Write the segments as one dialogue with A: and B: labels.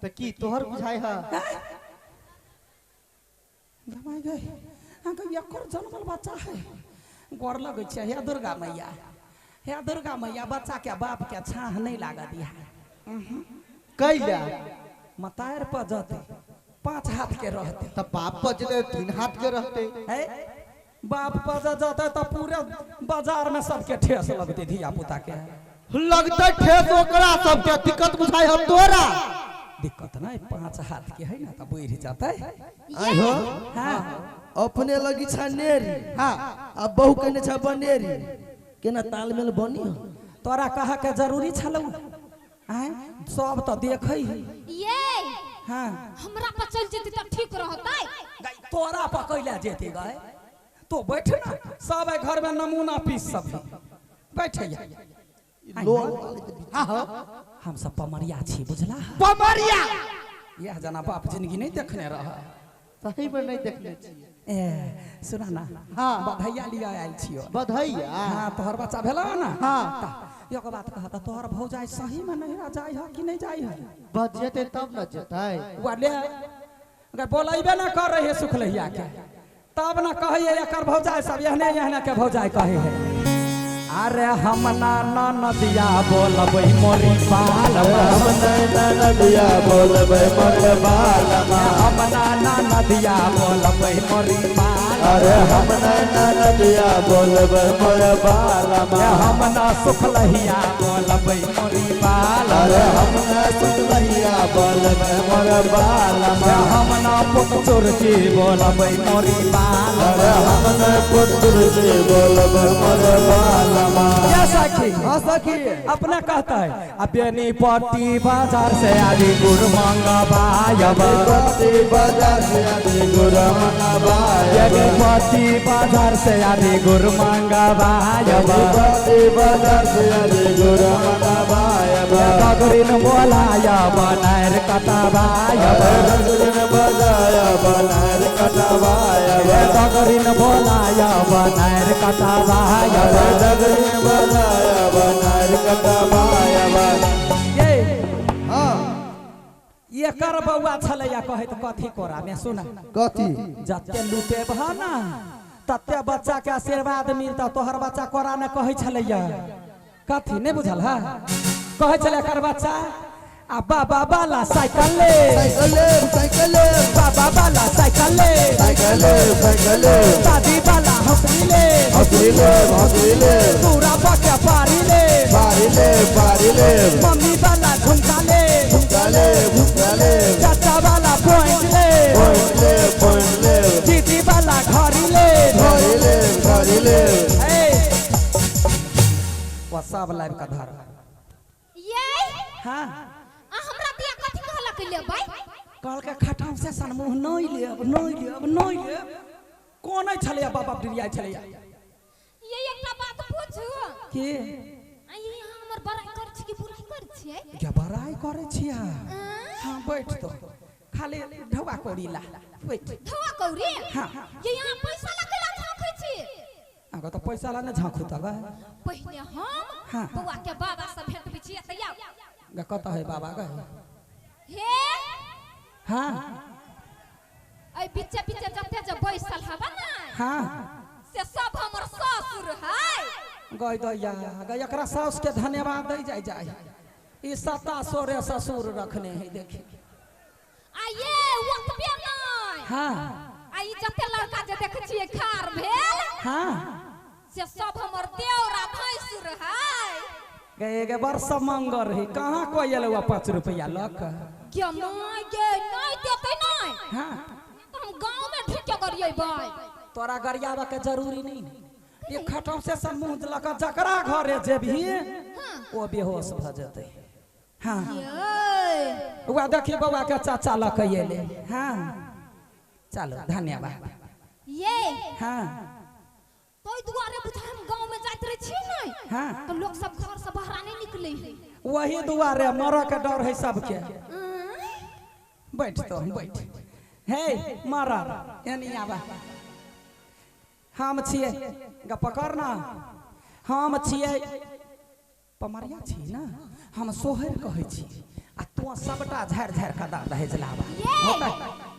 A: त की तोहर बुझाय ह
B: गमाय गए अहाँ एकर जनमल बच्चा है गोर लगै छै। हे दुर्गा मैया, हे दुर्गा मैया, बच्चा के बाप के छाह नहीं लाग दिया।
A: कैला
B: मतार पर जते 5 हाथ के रहते
A: त बाप पर जते 3 हाथ के रहते
B: है। बाप पर जते त पूरे बाजार में सबके ठेस लगते, धिया पुता के
A: लगते ठेस, ओकरा सबके दिक्कत बुझाय हम तोरा
B: दिक्कत नहीं। 5 हाथ के है ना त बढ़ जाते।
C: आइ हो
B: हां
C: अपने लगी छा नेरी,
A: हां
C: आ बहु कहने छा बनेरी, केना तालमेल बनी हो?
B: तोरा कहा के जरूरी छलौ आय सब त देखै है
D: ये।
B: हां
D: हमरा पर चल जेती त ठीक रहतै।
B: तोरा पर कैला जेती गए तो बैठ ना, सब घर में नमूना पीस सब बैठे
C: लो।
A: हां हां
B: हम सब पमरिया छी बुझला।
A: पमरिया
B: यह जना बाप जिंदगी नहीं देखने रह,
A: सही में नहीं देखने छी।
B: ए सुना ना,
A: हां
B: बधैया लिया आयल छियो।
A: बधैया?
B: हां तोहर बच्चा भेला ना।
A: हां
B: एक बात कहता तोहर भौजाई सही में नहिरा जाय है कि नहीं जाय है?
A: बजेते तब न जेतै।
B: वाले अगर बोलाइबे ना कर रहे सुखलहिया के तब ना कहिए एकर भौजाई सब एहने एहने के भौजाई कहे है। अरे हम ना नदिया बोलबै मोरी बाल,
C: हम ना नदिया बोलबै मोरी बाल,
B: हम ना नदिया बोलबै मोरी बाल,
C: अरे हम ना नदिया बोलबै मोरी बाल,
B: हम ना सुखलहिया बोलबै मोरी बाल,
C: अरे हम ना सुखलहिया बोलबै मोरी बाल,
B: हम ना पुत चोर के बोलबै मोरी बाल,
C: अरे हम ना पुत चोर के बोलबै मोरी बाल।
B: या सखी,
C: हाँ सखी
B: अपना कहता है बेनीपट्टी बाजार से आदि गुड़ मंगवायब,
C: बेनीपट्टी बाजार से आदि गुड़ मंगवायब,
B: बेनीपट्टी बाजार से आदि गुड़ मंगवायब,
C: बेनीपट्टी बाजार से आदि गुड़ मंगवायब,
B: गगरिन बोलायब नायर कटवायब,
C: गगरिन बोलायब नायर कटवायब,
B: गगरिन बोलायब नायर कटवायब,
C: गगरिन बोलायब नायर कटवायब।
B: ये
C: हां
B: एकर बौआ छलैया कहैत कथी कोरा में सुना
C: कथी
B: जते लुटेबह ना तते बच्चा के आशीर्वाद मिलता। तोहर बच्चा कोरा ने कहै छलैया कथी नहीं बुझल है? कहै छलै एकर बच्चा आ बाबा वाला साइकिल ले,
C: साइकिल ले, साइकिल ले,
B: बाबा वाला साइकिल ले,
C: साइकिल ले, साइकिल ले,
B: दादी वाला हौसली ले,
C: हौसली ले, हौसली ले,
B: पूरा पके पारी ले,
C: पारी ले, पारी ले,
B: मम्मी वाला झुमका ले,
C: झुमका ले, झुमका ले,
B: चाचा वाला पॉइंट ले,
C: पॉइंट ले, पॉइंट ले,
B: दीदी वाला घड़ी ले,
C: घड़ी ले, घड़ी ले।
B: ए वो सब लाइव का धर
D: ये।
B: हां
D: हमरा दिया कथी कहलक लेबै?
B: कहलक खटाम से सनमुह नहीं लेब, नहीं लेब, नहीं लेब। कोन छलैया बाप बाप डिरियाइ छलैया?
D: ये एकटा बात पूछू
B: की
D: ये हमर बड़ाई कर छी कि बुराई कर छियै?
B: के बड़ाई करे छियै। हां बैठ तो खाली ढौआ कौड़ी ला बैठ।
D: ढौआ कौड़ी?
B: हां
D: ये यहाँ पैसा ला केला झांकै छी?
B: अगर तो पैसा ला ने झांकू तब
D: पहिने हम बौआ के बाबा से भेटबै छियै त आउ।
B: ग कत है बाबा ग?
D: हे
B: हां
D: ए पीछे पीछे जते जे बैसल हबा ना,
B: हां
D: से सब हमर ससुर है।
B: गई दैया गई एकरा सास के धन्यवाद दै जाय जाय। ई सता सोरे ससुर रखने है देखी।
D: आ ये ओतबे नै।
B: हां
D: आ ई जते लड़का जे देखै छियै खार भेल,
B: हां
D: से सब हमर देवर आ भैंसुर है।
B: गए गे बड़ समंगर है, कहां कोई एलौ 5 रुपया लक
D: के my गे नै देतै नै।
B: हां
D: तो हम गांव में ढुके गरियै बाय।
B: तोरा गरियाबा के जरूरी नहीं। ये खटम से सब मुंह लक जकरा घरे जेबही ओ बेहोश भ जेतै। हां वह देखी बौआ के चाचा लक एले। हां चलो धन्यवाद।
D: ये
B: हां
D: तो दुआरे बुझा हम गांव में जाइत रहे छी नै।
B: हां
D: तो लोग सब घर से बाहर नहीं निकले है,
B: वही दुआरे मरऽ के डर है सबके। बैठ तो बैठ हे मरऽ एनी आबा। हम छियै ग पकड़ ना, हम छियै पमरिया छी ना, हम सोहर कहै छी। आ तू सबटा झाड़ झाड़ के दान दहेज लाबा।
D: ये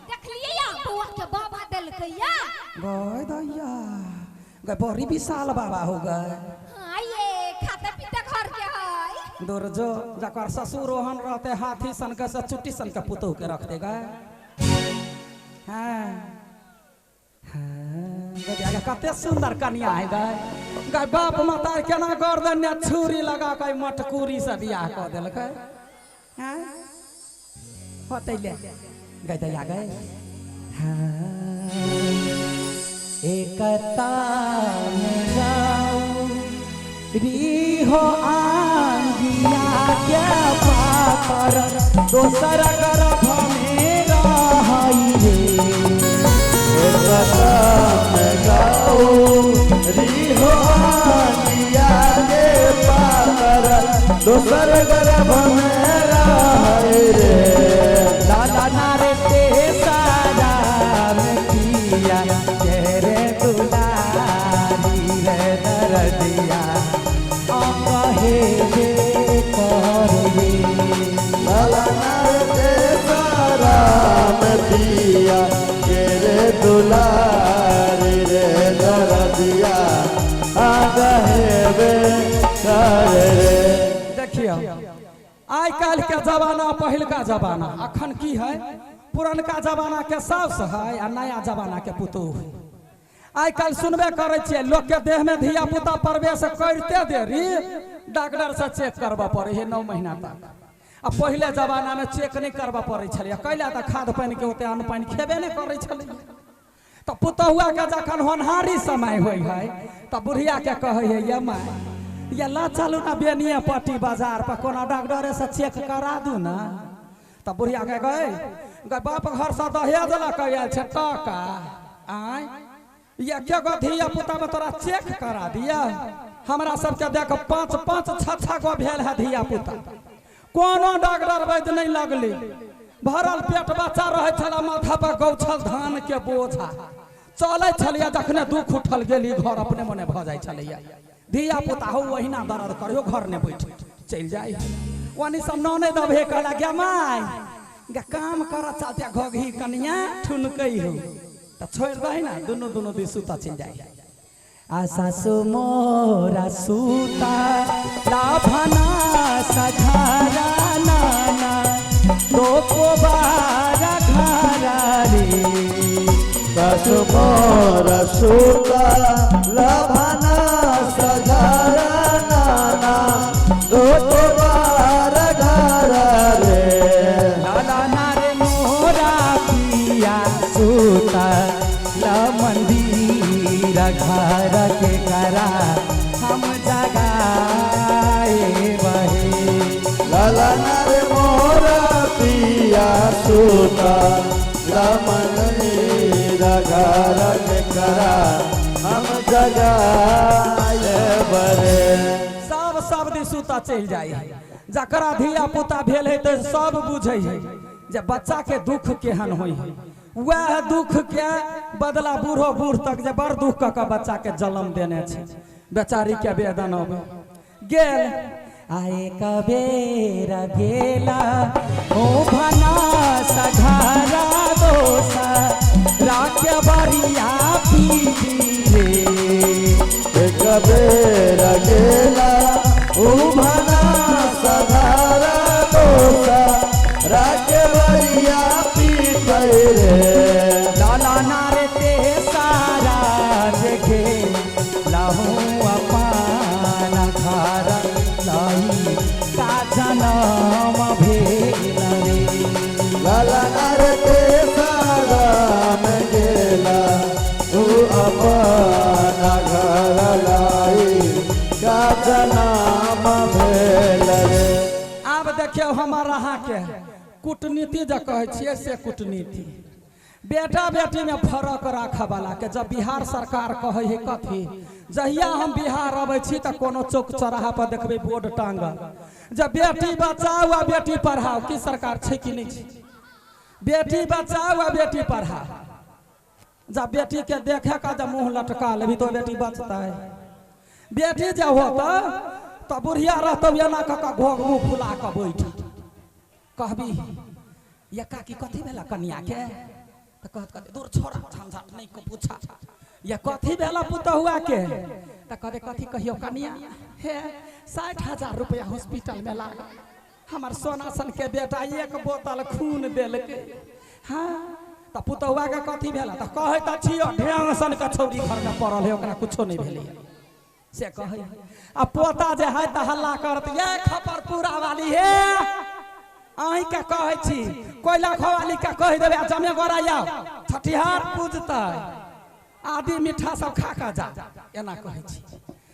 D: देखलिए या बौआ के बाबा देलकै या
B: गय दैया गय बड़ी विशाल बाबा हो गए।
D: हां ये खाते पीते घर के है
B: दूर जो जकर ससुर ओहन रहते हाथी सन के से चुट्टी सन के पुतोह के रख दे गए। हां हां गय कते सुंदर कन्या है गए गय बाप माता केना गर्दन ने छुरी लगा के मटकूरी से बियाह क देलकै। हां होतै ले गय दैया गय। हां एकता में जाओ री हो आंगिया के पापर दोसर गर्भ में रहई रे।
C: एकता में गाओ री हो आंगिया के पापर दोसर गर्भ में रहई रे।
B: लाला नारे ते सारा में किया तेरे दुलारी रे दरदिया कहे रे करवे।
C: लाला नारे ते सारा में पिया तेरे दुलारी रे दरदिया आ कहे करे रे।
B: देखियो आइ काल्हि के जमाना पहिलका जमाना अखन की है पुरनका जमाना के साउस है आ नया जमाना के पुतोह है। आइ काल्हि सुनबे करै छियै लोक के देह में धिया पुता प्रवेश करते देरी डॉक्टर से चेक करबऽ पड़ै है 9 महीना तक। आ पहिले जमाना में चेक नहीं करबऽ पड़ै छलै कैला तऽ खाद पानि के ओते अन्न पानि खेबे नहि करै छलै। तऽ पुतहुआ के जखन होनहारी समय होइ है तऽ बुढ़िया के कहै है ये माय ये ला चलू ना बेनिया पट्टी बाजार पर कोनो डॉक्टरे से चेक करा दू ना। तऽ बुढ़िया के गए गए बाप घर से दहेज लऽ के आयल छै टका आँय ये के गो धिया पुता में तोरा चेक करा दिया। हमरा सबके देख 5 5 6 6 गो भेल है धिया पुता कोनो डॉक्टर वैद्य नहीं लगले। भरल पेट बच्चा रहे छला माथा पर गौछल धान के बोझा चलै छलियै जखने दुख उठल गेली घर अपने मने भऽ जाइ छलैया। धिया पुता हो वहिना दर्द करियो घर ने बैठ चलि जाइ ओनी सब नने दबे कहला गे माय गे काम कर चलते घघी कनिया ठुनकै हो त छोड़ि दही ना दुनू दुनू दिस सुता चलि जाइ। आ सासु मोरा सुता लाभना सघारा नाना दो कोबारा घारा रे।
C: सासु मोरा सुता लाभना सघारा नाना दो कोबारा घारा रे।
B: लाला नारे मोरा पिया सुता ला मंदिर घर के करा हम जगाए बहे।
C: लाला नारे मोरा पिया सुता ला मंदिर घर के करा हम जगाए बहे।
B: सब सब दिन सुता चलि जाइ है जकरा धिया पुता भेल है तऽ सब बुझै है जे बच्चा के दुख केहन होइ है। वएह दुख के बदला बूढ़ो बूढ़ तक जे बड़ दुख कऽ के बच्चा के जन्म देने छै बेचारी के वेदन अबै गेल आए कबेर गेला ओ भना सघारा दोसा राके बरिया पीटी रे।
C: कबेर गेला ओ भना सघारा दोसा राके बरिया पीटी रे।
B: लाला नारे ते सारा जगे लाहू अपान घर लाई का जनम भेल रे।
C: लाला नारे ते सारा में गेला ऊ अपन घर लाई का जनम भेल रे।
B: आब देखियौ हमर अहाँके कूटनीति जे कहै छियै से कूटनीति बेटा बेटी में फरक राखऽ वाला के जब बिहार सरकार कहै है कथी जहिया हम बिहार अबै छी तऽ कोनो चौक चौराहा पर देखबै बोर्ड टांगल जब बेटी बचाओ आ बेटी पढ़ाओ। की सरकार छै कि नहि छै? बेटी बचाओ आ बेटी पढ़ाओ। जब बेटी के देखे का जब मुँह लटका लेबी तो बेटी बचतै। बेटी जब होतै तऽ बुढ़िया रहतौ एना कऽ कऽ घोघ मुँह फुला कऽ बैठ कहबी या काकी कथी भेला कनिया के त कहत कहत दूर छोड़ा झंझट नहीं को पूछा या कथी भेला पुतहुआ के त कहते कथी कहियो कनिया हे 60,000 रुपया हॉस्पिटल में लागल हमर सोना सन के बेटा एक बोतल खून देलकै। हाँ त पुतहुआ के कथी भेला त कहै त छियो ढेंग सन के छौरी घर में पड़ल है ओकरा कुछो नहीं भेलै से कहै। आ पोता जे है त हल्ला करत ये खपर पूरा वाली हे अहीं के कहै छी कोयला खोवाली के कहि देबै आ जमे गोरा जाओ छठिहार पूजतै आदि मीठा सब खा के जा एना कहै छी।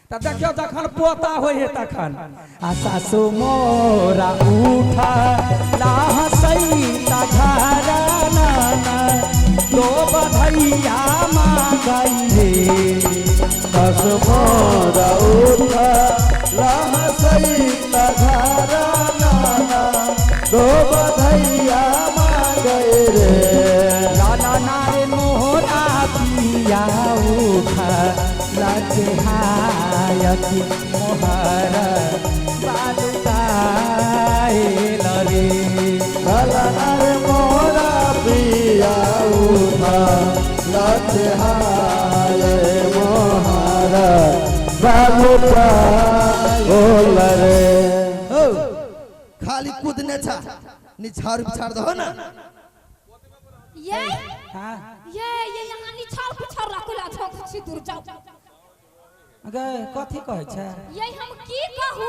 B: त देखियो जखन पोता होइ है तखन आ सासु मोरा उठा लाहसैता घरा नाना दो बधैया मांगई रे
C: सासु मोरा उठा लाहसैता घरा नाना दो बधैया मांगई रे
B: लाला नारे मोरा पिया उठा लचहायती मोहर बालुकाएल रे
C: लाला नारे मोरा पिया उठा लचहाय मोहर बालुकाएल रे।
A: हो खाली कूदने छा निछाड़ पिछाड़ दहो ना
D: ये
B: हाँ
D: ये ये यहाँ निछाड़ पिछाड़ रखला छो छी दूर जाओ
B: गए कथी कहै छै
D: ये हम की कहू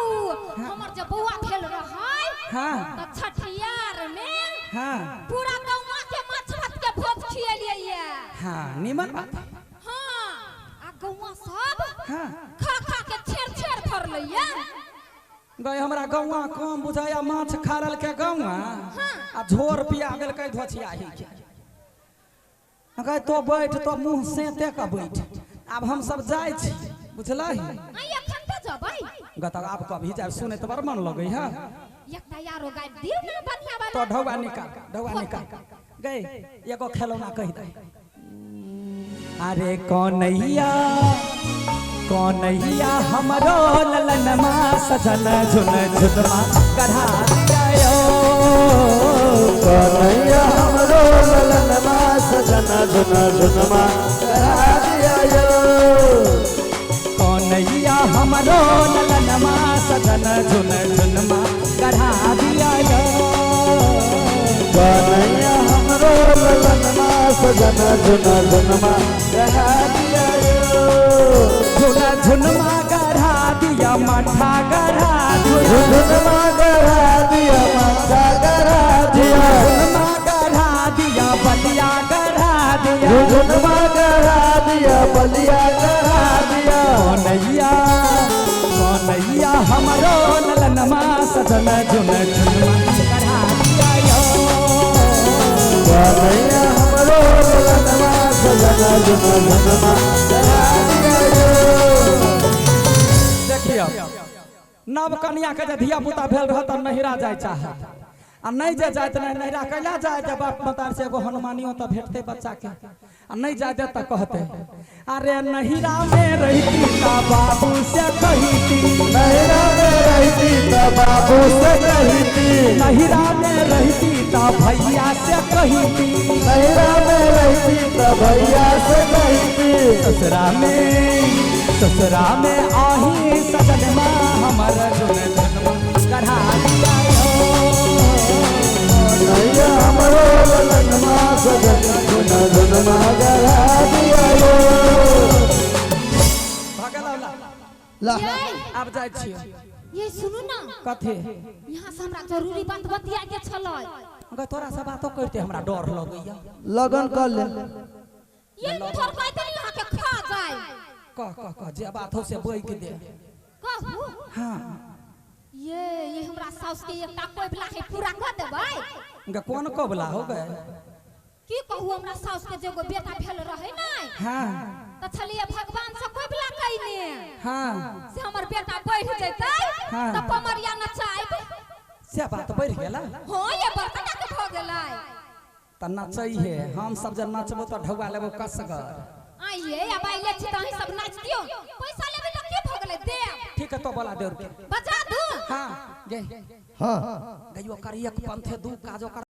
D: हमर जे बौआ भेल रहै
B: हाँ
D: त छठियार में
B: हाँ
D: पूरा गौवा के माछ भात के भोज खिएलियै ये।
B: हाँ निमन बात।
D: हाँ आ गौवा सब
B: हाँ
D: खा खा के छेर छेर भरलैया
B: गए हमरा गौवा कम बुझाया माछ खा लेलकै गौवा आ झोर पिया देलकै धोछियाही के। गए तो बैठ तो मुँह सेते के बैठ आब हम सब जाइ छी बुझलही
D: आई एखन त जबै
B: गत आब कभी जाय सुने त बड़ मन लगै है
D: एकटा यारो गाबि दियौ ना बढ़िया वाला
B: तो ढौआ निकाल ढौआ निकाल गए एगो खेलौना कहि दे। अरे कन्हैया कन्हैया हमरो ललनमा सजन झुन झुनमा कढ़ा दियो
C: कन्हैया हमरो ललनमा सजन झुन झुनमा कढ़ा दियो
B: कन्हैया हमरो ललनमा सजन झुन झुनमा कढ़ा दियो
C: कन्हैया हमरो ललनमा सजन झुन झुनमा कढ़ा दियो
B: झुन झुनमा गढ़ा दिया मठा गढ़ा दिया
C: झुनमा गढ़ा दिया मठा गढ़ा दिया
B: झुनमा गढ़ा दिया बलिया गढ़ा दिया
C: झुनमा गढ़ा दिया बलिया गढ़ा दिया
B: कन्हैया कन्हैया हमरो ललनमा सजन झुन झुनमा गढ़ा दिया यो।
C: कन्हैया हमरो ललनमा सजन झुन झुनमा गढ़ा दिया यो।
B: देखियौ नव कन्या के जे धिया पुता भेल रहत तऽ नहिरा जाय चाहे आ नहीं जे जाय तऽ नहिरा कैला जाय जे बाप मतार से एगो हनुमानियो तऽ भेटतै बच्चा के आ नहीं जाय दे तऽ कहते अरे नहिरा में रहिती ता बाबू से कहिती
C: नहिरा में रहती त बाबू से कहिती
B: नहिरा में रहिती ता भैया से कहिती
C: नहिरा में रहती त भैया से कहिती
B: ससुरा में आही सजनमा हमर झुन झुनमा गढ़ा दिया यो।
C: नैया हमरो ललनमा सजन झुन झुनमा गढ़ा दिया यो।
B: भगल औला।
A: ला
D: ये
B: आब जाइ छी
D: ये सुनू ना
B: कथी
D: यहाँ से हमरा जरूरी बात बतिया के छलै
B: गै तोरा से बातो करते हमरा डर लगैया
A: लगन कर ले
D: ये थोड़ कहते यहाँ के खा जाए
B: कह कह कह जे बात हो से बोइक दे।
D: कहू
B: हाँ
D: ये हमरा साउस के एकटा कोबला है पूरा कर देबै
B: गै कोन कोबला हो गए
D: की कहू हमरा साउस के जे एगो बेटा भेल रहे नै
B: हाँ
D: त छलिए भगवान से कोबला कइने
B: हाँ
D: से हमर बेटा बढ़ जैतै
B: हाँ।
D: त पमरिया नचाइब
B: से बात बढ़ गेला
D: हाँ ये बड़का के भ गेलै
B: त नचैहे हम सब जे नचबो त ढौआ लेबो कसगर
D: आइए अब आइले छी त अहीं सब नाच दियो पैसा लेबै त की भ गेलै देब
B: ठीक है तो बोला दे रुपया
D: बजा दू।
B: हाँ। हाँ गे।
A: हाँ।
B: गई ओकर एक पंथे दू काज ओकर।